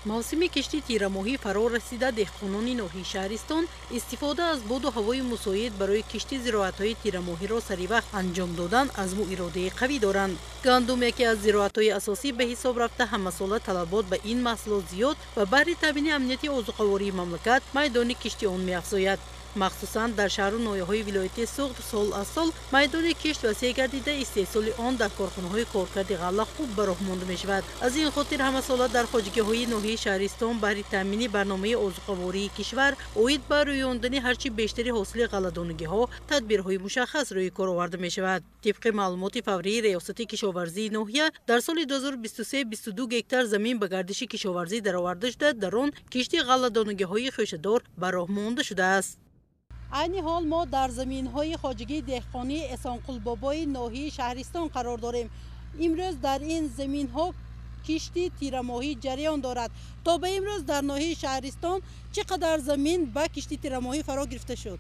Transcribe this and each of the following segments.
Мавсими кишти тирамоҳӣ фаро расида, деҳқонони ноҳияи Шаҳристон истифода аз боду ҳавои мусоид барои кишти зироатҳои тирамоҳиро саривақт анҷом додан азму иродаи қавӣ доранд. Гандум яке аз зироатҳои асосӣ ба ҳисоб рафта, ҳамасола талабот ба ин маҳсулот зиёд ва баҳри таъмини амнияти озуқавории мамлакат майдони кишти он меафзояд. Махсусан дар шаҳру ноҳияҳои вилояти Суғд сол аз сол майдони кишт васеъ гардида, истеҳсоли он дар корхонаҳои коркарди ғалла хуб ба роҳ монда мешавад. Аз ин хотир ҳамасола дар хоҷагиҳои ноҳияи Шаҳристон баҳри таъмини барномаи озуқавории кишвар оид ба рӯёндани ҳарчи бештари ҳосили ғалладонагиҳо тадбирҳои мушаххас рӯи кор оварда мешавад. Тибқи маълумоти фаврии Риёсати кишоварзии ноҳия, дар соли 2023 22 гектар замин ба гардиши кишоварзӣ дароварда шуда, дар он кишти ғалладонагиҳои хӯшадор ба роҳ монда шудааст. Айни ҳол мо дар заминҳои хоҷагии деҳқонии Эсонқулбобои ноҳияи Шаҳристон қарор дорем. Имрӯз дар ин заминҳо кишти тирамоҳӣ ҷараён дорад. То ба имрӯз дар ноҳияи Шаҳристон чӣ қадар замин ба кишти тирамоҳӣ фаро гирифта шуд?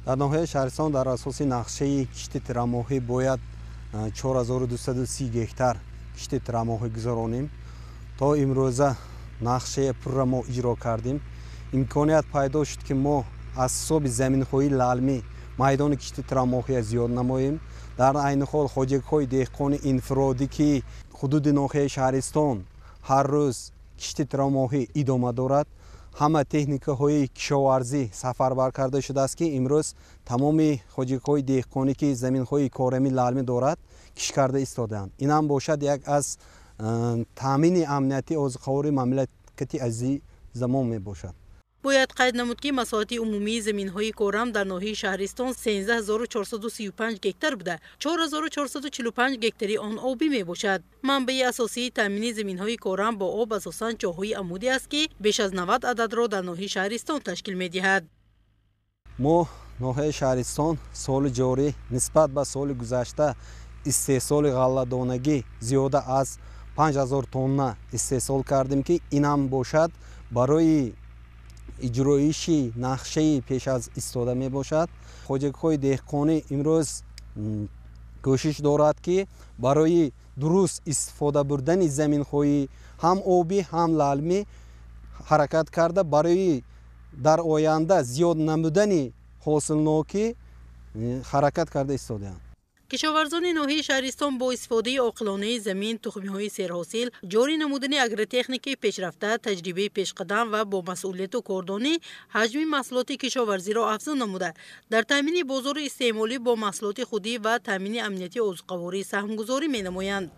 Дар ноҳияи Шаҳристон дар асоси нақшаи кишти тирамоҳӣ бояд 4230 гектар кишти тирамоҳӣ гузаронем. То имрӯза нақшаи пурра мо иҷро кардем. Имконият пайдо шуд, ки мо аз ҳисоби заминҳои лалмӣ майдони кишти тирамоҳия зиёд намоем. Дар айни ҳол хоҷагиҳои деҳқони инфиродӣ, ки ҳудуди ноҳияи Шаҳристон ҳар рӯз кишти тирамоҳӣ идома дорад, ҳама техникаҳои кишоварзӣ сафарбар карда шудааст, ки имрӯз тамоми хоҷагиҳои деҳқонӣ, ки заминҳои корами лалмӣ дорад, кишт карда истодаанд. Инам бошад як аз таъмини амнияти озуқавории мамлакати азизамон мебошад. Бояд қайд намуд, ки масоҳати умумии заминҳои корам дар ноҳияи Шаҳристон 13435 гектар буда, 4445 гектари он обӣ мебошад. Манбаи асосии таъмини заминҳои корам бо об асосан чоҳҳои амудӣ аст, ки беш аз 90 ададро дар ноҳияи Шаҳристон ташкил медиҳад. Мо ноҳияи Шаҳристон соли ҷорӣ нисбат ба соли гузашта истеҳсоли ғалладонагӣ зиёда аз 5000 тонна истеҳсол кардем, ки инам бошад барои иҷроиши нақшаи пеш аз истода мебошад. Хоҷагиҳои деҳқонӣ имрӯз кӯшиш дорад, ки барои дуруст истифода бурдани заминҳои ҳам обӣ, ҳам лалмӣ ҳаракат карда, барои дар оянда зиёд намудани ҳосилнокӣ ҳаракат карда истодаанд. Кишоварзони ноҳияи Шаҳристон бо истифодаи оқилонаи замин, тухмиҳои серҳосил, ҷорӣ намудани агротехникаи пешрафта, таҷрибаи пешқадам ва бо масъулияту кордонӣ ҳаҷми маҳсулоти кишоварзиро афзун намуда, дар таъмини бозори истеъмолӣ бо маҳсулоти худӣ ва таъмини амнияти озуқаворӣ саҳмгузорӣ менамоянд.